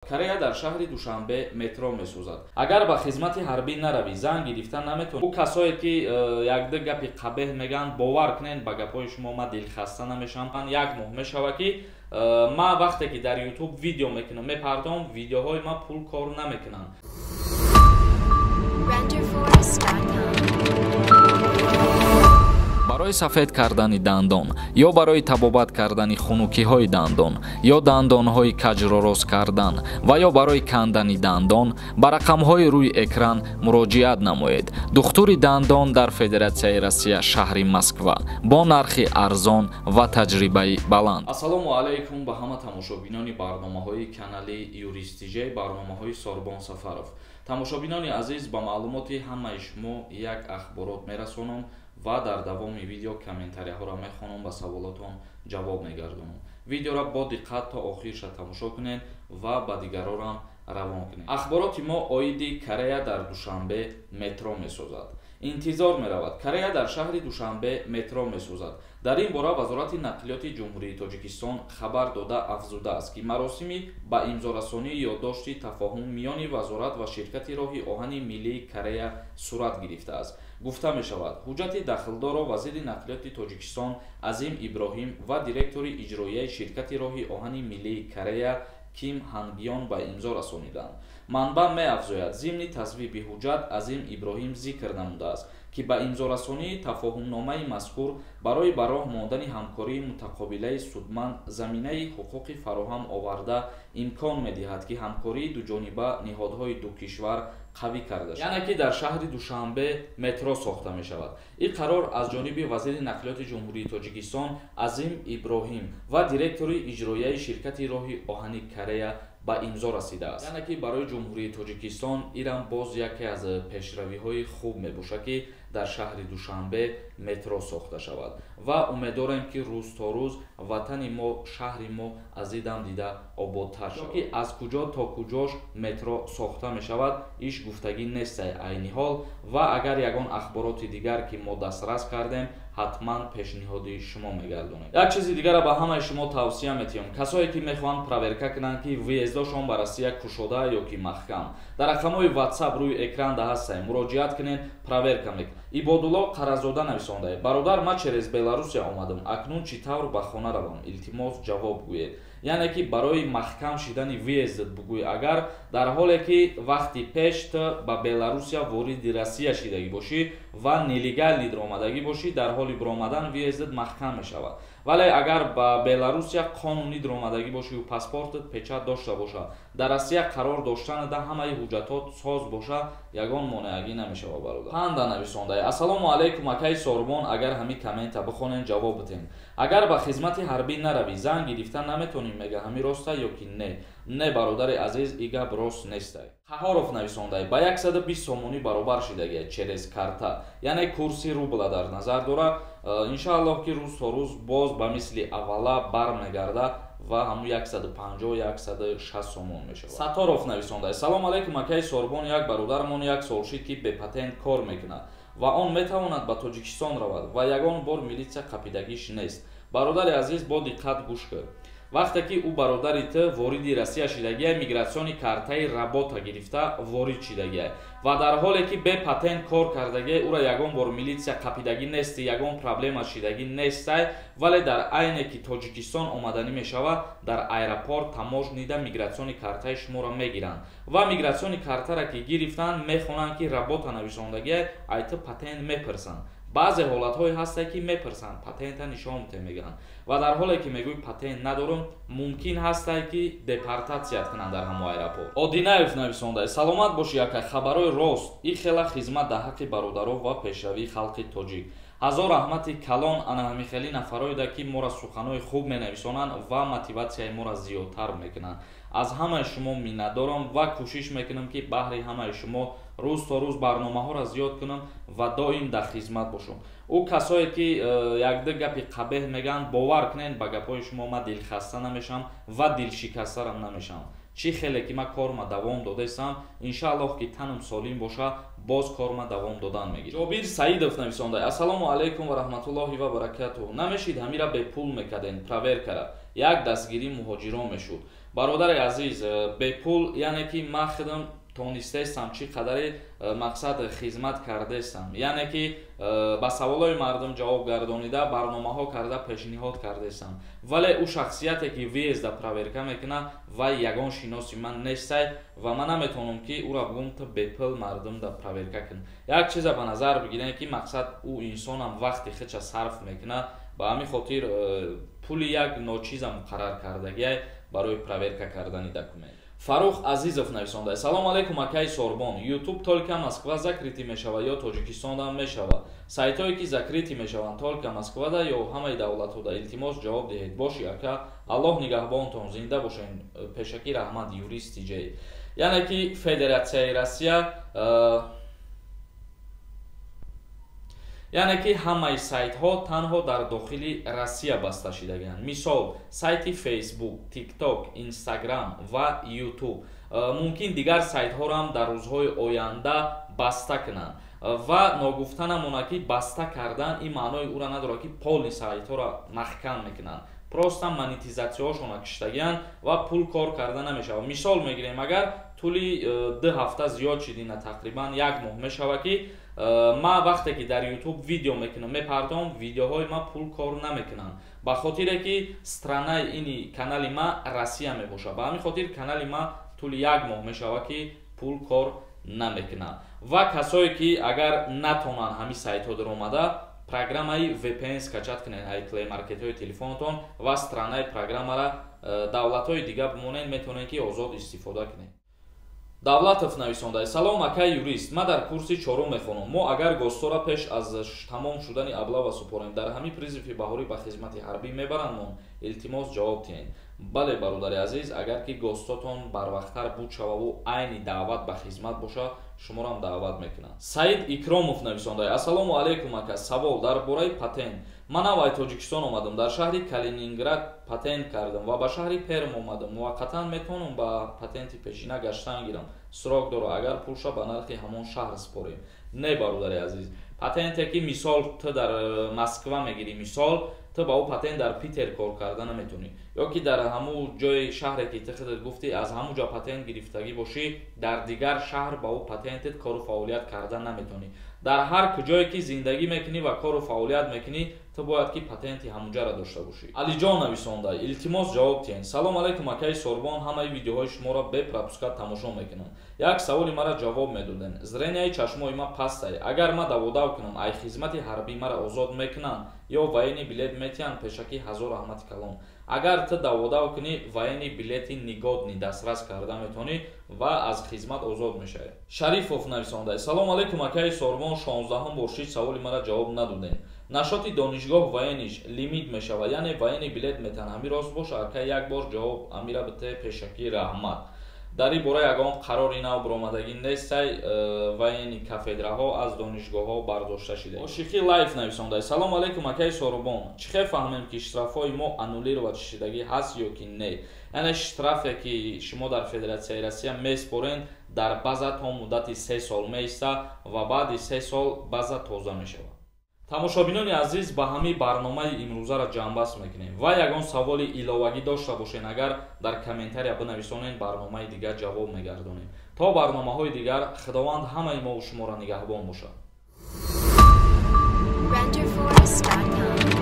Корея дар шаҳри Душанбе метро месозад. Агар ба хизмати ҳарбӣ наравӣ, зан гирифта наметавонӣ. Ӯ касое ки якду гапи қабеҳ мегӯянд, бовар кунед, ба гапҳои шумо ман дилхаста намешавам. Ман як моҳ мешавад, ки ман вақте ки дар Ютуб видео мекунам, мепардом, видеоҳои ман пул кор намекунанд. Renderforest.com. Барои сафед кардани дандон ё барои табобат кардани хунукиҳои дандон ё дандонҳои каҷро рост кардан ва ё барои кандани дандон ба рақамҳои рӯи экран муроҷиат намоед. Духтури дандон дар Федератсияи Россия, шаҳри Москва, бо нархи арзон ва таҷрибаи баланд. Ассалому алайкум ба ҳама тамошобинони барномаҳои канали Юристиҷе, барномаҳои Сорбон Сафаров. Тамошобинони азиз, ба маълумоти ҳамаи шумо як ахборот мерасонам ва дар давоми видео комментарияҳоро мехонам, ба саволотон ҷавоб мегардонам. Видеоро бо диққат то охирша тамошо кунед ва ба дигарорам равон кунед. Ахбороти мо оиди Корея дар Душанбе метро месозад. Интизор меравад, Корея дар шаҳри Душанбе метро месозад. Дар ин бора Вазорати нақлиёти Ҷумҳурии Тоҷикистон хабар дода, афзудааст, ки маросими ба имзорасонии ёддошти тафоҳум миёни вазорат ва ширкати роҳи оҳани миллии Корея сурат гирифтааст. Гуфта мешавад, ҳуҷҷати дахлдорро вазири нақлиёти Тоҷикистон Азим Иброҳим ва директори иҷроияи ширкати роҳи оҳани миллии Корея Ким Ҳангиён ба имзо расониданд. Манбаъ меафзояд, зимни тасвиби ҳуҷҷат Азим Иброҳим зикр намудааст, ки ба имзорасонии тафоҳумномаи мазкур барои ба роҳ мондани ҳамкории мутақобилаи судманд заминаи ҳуқуқӣ фароҳам оварда, имкон медиҳад, ки ҳамкории дуҷониба ниҳодҳои ду кишвар қавӣ карда шавад. Яъне ки дар шаҳри Душанбе метро сохта мешавад. Ин қарор аз ҷониби вазири нақлиёти Ҷумҳурии Тоҷикистон Азим Иброҳим ва директори иҷроияи ширкати роҳи оҳани Корея ба имзо расидааст. Яъне ки барои Ҷумҳурии Тоҷикистон ирам боз яке аз пешравиҳои хуб мебошад, ки дар шаҳри Душанбе метро сохта шавад, ва умеддорем, ки рӯз то рӯз ватани мо, шаҳри мо аз дидам дида ободтар шавад. Ки аз куҷо то куҷош метро сохта мешавад, иш гуфтагӣ нестай айни ҳол, ва агар ягон ахбороти дигар ки мо дастрас кардем, ҳатман пешниҳоди шумо мегардонем. Як чизи дигарро ба ҳамаи шумо тавсия метиҳам: касое ки мехоҳанд проверка кунанд, ки въездошон ба Россия кушода ё ки маҳкам, дар рақамҳои WhatsApp рӯи экран да ҳастай, муроҷиат кунед, проверка мекунед. Ибодулло Қаразода нависондае: «Бародар, ман через Беларусия омадам, акнун чӣ тавр ба хона равам? Илтимос, ҷавоб гӯед». Яъне ки барои маҳкам шидани въездат бугӯй, агар дар ҳоле ки вақти пеш ту ба Беларусия вориди Россия шидагӣ бошӣ ва нелегальный омадагӣ бошӣ, дар ҳоли биромадан въездат маҳкам мешавад. Вале агар ба Беларусия қонунӣ диромадагӣ бошиву паспортат печать дошта бошад, дар Россия қарор доштанада ҳамаи ҳуҷҷатот соз боша, ягон монеагӣ намешавад, бародар. Панда нависондае: «Ассалому алайкум, акаи Сорбон, агар ҳамин коммента бихонен, ҷавоб битем. Агар ба хизмати ҳарбӣ наравӣ, зан гирифта наметонӣ, мега, ҳамин роста ё ки не?» Не, бародари азиз, и гап рост нестай. Қаҳоров нависондае: «Ба 120 сомонӣ баробар шидагия через карта». Яъне курси рубла дар назар дора. Иншааллоҳ, ки рӯз то рӯз боз ба мисли аввала бармегарда ва ҳамун 150, 160 сомон мешавад. Саторов нависондае: «Салом алайкум, акаи Сорбон, як бародармон як сол шид, ки бепатент кор мекунад, ва он метавонад ба Тоҷикистон равад ва ягон бор милитсия қапидагиш нест?» Бародари азиз, бо диққат гӯш кун. Вақте ки ӯ бародари ту вориди Россия шидагия, миграционный картаи работа гирифта ворид шидагия ва дар ҳоле ки бе патент кор кардагия, ӯра ягон бор милитсия қапидагӣ нести, ягон проблема шидагӣ нестай. Вале дар айне ки Тоҷикистон омаданӣ мешавад, дар аэропорт таможнида миграционный картаи шуморо мегиранд ва миграционный картара ки гирифтанд, мехонанд, ки работа нависондагия, ай ту патент мепурсанд. Баъзе ҳолатҳое ҳастае, ки мепурсанд, патента нишон бите мегӯянд, ва дар ҳоле ки мегӯй патент надорам, мумкин ҳастае, ки депортатсият кунанд дар ҳамон аэропорт. Одинаев нависондае: «Саломат бошӣ, ака, хабарҳои рост, и хела хизмат дар ҳаққи бародаро ва пешравии халқи тоҷик. Ҳазор раҳмати калон ана ҳамихели нафароеда, ки моро суханҳои хуб менависонанд ва мотиватсияи моро зиёдтар мекунанд. Аз ҳамаи шумо миннатдорам ва кӯшиш мекунам, ки баҳри ҳамаи шумо рӯз то рӯз барномаҳоро зиёд кунам ва доим дар хизмат бошам. Ӯ касое ки якду гапи қабеҳ мегӯянд, бовар кунед, ба гапҳои шумо ман дилхаста намешавам ва дилшикастарам намешавам. Чӣ хеле ки ман корма давом додаистам, иншааллоҳ, ки танам солим боша, боз корма давом додан мегирам. Ҷобир Саидов нависонда: «Ассалому алайкум ва раҳматуллоҳи ва баракатуҳ. Намешид ҳамира бепул мекарден проверкара, як дастгирии муҳоҷирон мешуд?» Бародари азиз, бепул, яъне ки ман худам тонистаистам чӣ қадаре мақсад хизмат кардаистам, яъне ки ба саволҳои мардум ҷавоб гардонида, барномаҳо карда пешниҳод кардаистам. Вале ӯ шахсияте ки въезд а проверка мекунад, вай ягон шиноси ман нестай ва ман наметавонам ки ӯра бигӯм, ту бепул мардумда проверка кун. Як чиза ба назар бигирем, ки мақсад ӯ инсонам вақти худша сарф мекунад, ба ҳамин хотир пули як ночиза муқаррар кардагиай барои проверка кардани документ. Фарух Азизов нависонда: салом алейкум, акаи Сорбон, Ютуб только Москва закрытый мешава ё Тоҷикистонам мешава? Сайтҳое ки закрытый мешаванд, только Москвада ё ҳамаи давлатҳода? Илтимос, ҷавоб диҳед. Боши, ака, Аллоҳ нигаҳбонтон, зинда бошед, пешакӣ раҳмат. Юрист Тиҷей. Яъне ки Федератсияи Россия, яъне ки ҳамаи сайтҳо танҳо дар дохили Россия баста шидагианд. Мисол, сайти Фейсбук, Тикток, Инстаграм ва Ютуб. Мумкин дигар сайтҳоро ҳам дар рӯзҳои оянда баста кунанд. Ва ногуфта намонад, ки баста кардан ин маънои ӯро надорад, ки полный сайтҳоро маҳкам мекунанд. Просто монетизатсияҳошонро киштагианд ва пул кор карда намешавад. Мисол мегирем, агар тӯли 2 ҳафта зиёд шидина, тақрибан як моҳ мешавад, ки ман вақте ки дар Ютуб видео мекунам, мепардом, видеоҳои ман пул кор намекунанд, ба хотире ки страна и ини канали ман Россия мебошад. Ба ҳамин хотир канали ман тӯли як моҳ мешавад, ки пул кор намекунад. Ва касое ки агар натонанд ҳамин сайтҳо даромада, программаи VPN скачать кунед ай Play Маркетҳои телефонатон ва страна и программара давлатҳои дига бимонед, метавонед ки озод истифода кунед. Давлатов нависонда: салом, акай юрист, ман дар курси чорум мехонам. Мо агар ГОСТора пеш аз тамом шудани облава супорем, дар ҳамин призыв и баҳорӣ ба хизмати ҳарбӣ мебарандмон? Илтимос, ҷавоб диҳед. Бале, бародари азиз, агар ки ГОСТотон барвақттар буд шававу айни даъват ба хизмат бошад, шуморам даъват мекунанд. Саид Икромов нависонда: ассалому алайкум, ака, савол дар бораи патент. Ман аввай Тоҷикистон омадам, дар шаҳри Калининград патент кардам ва ба шаҳри Перм омадам. Муваққатан метавонам ба патенти пешина гаштан гирам? Срок дора, агар пулша ба нархи ҳамон шаҳр супорем? Не, бародари азиз, патенте ки мисол ту дар Москва мегирӣ, мисол, ту ба ӯ патент дар Питер кор карда наметавонӣ, ё ки дар ҳамун ҷои шаҳре ки ту худат гуфтӣ, аз ҳамун ҷо патент гирифтагӣ бошӣ, дар дигар шаҳр ба ӯ патентет кору фаъолият карда наметавонӣ. Дар ҳар куҷое ки зиндагӣ мекунӣ ва кору фаъолият мекунӣ, ту бояд ки патенти ҳамунҷаро дошта бошӣ. Алиҷон нависонда: илтимос, ҷавоб диҳед. Салом алайкум, акаи Сорбон, ҳамаи видеоҳои шуморо бе пропускать тамошо мекунам. Як саволи мара ҷавоб медоден. Зрения и чашмои ман пастай. Агар ман даводав кунам, ай хизмати ҳарбӣ мара озод мекунанд ё военный билет метиҳанд? Пешакӣ ҳазор раҳмати калон. Агар ту даводав кунӣ, военный билети негодный дастрас карда метавонӣ ва аз хизмат озод мешавӣ. Шарифов нависонда: салом алайкум, акаи Сорбон, 16-ҳум бор шид, саволи мара ҷавоб надодем. Насчёт и донишгоҳ военный ш лимит мешавад, яъне военный билет метаҳанд, ҳамин рост боша? Ака, як бор ҷавоб амира бите, пешакӣ раҳмат. Дар ин бора ягон қарори нав баромадагӣ нестай. Военный кафедраҳо аз донишгоҳҳо бардошта шуда. Ошиқи Лайф нависонда: салом алайкум, акаи Сорубон, чӣ хел фаҳмем, ки штрафҳои мо аннулировать шидагӣ ҳаст ё ки не? Яъне штрафе ки шумо дар Федератсияи Россия меспорен, дар база то муддати 3 сол меиста ва баъди 3 сол база тоза мешавад. Тамошобинони азиз, ба ҳамин барномаи имрӯзаро ҷамъбаст мекунем ва ягон саволи иловагӣ дошта бошен, агар дар комментария бинависонед, барномаи дигар ҷавоб мегардонем. То барномаҳои дигар Худованд ҳамаи мову шуморо нигаҳбон бошад. Renderforest.com.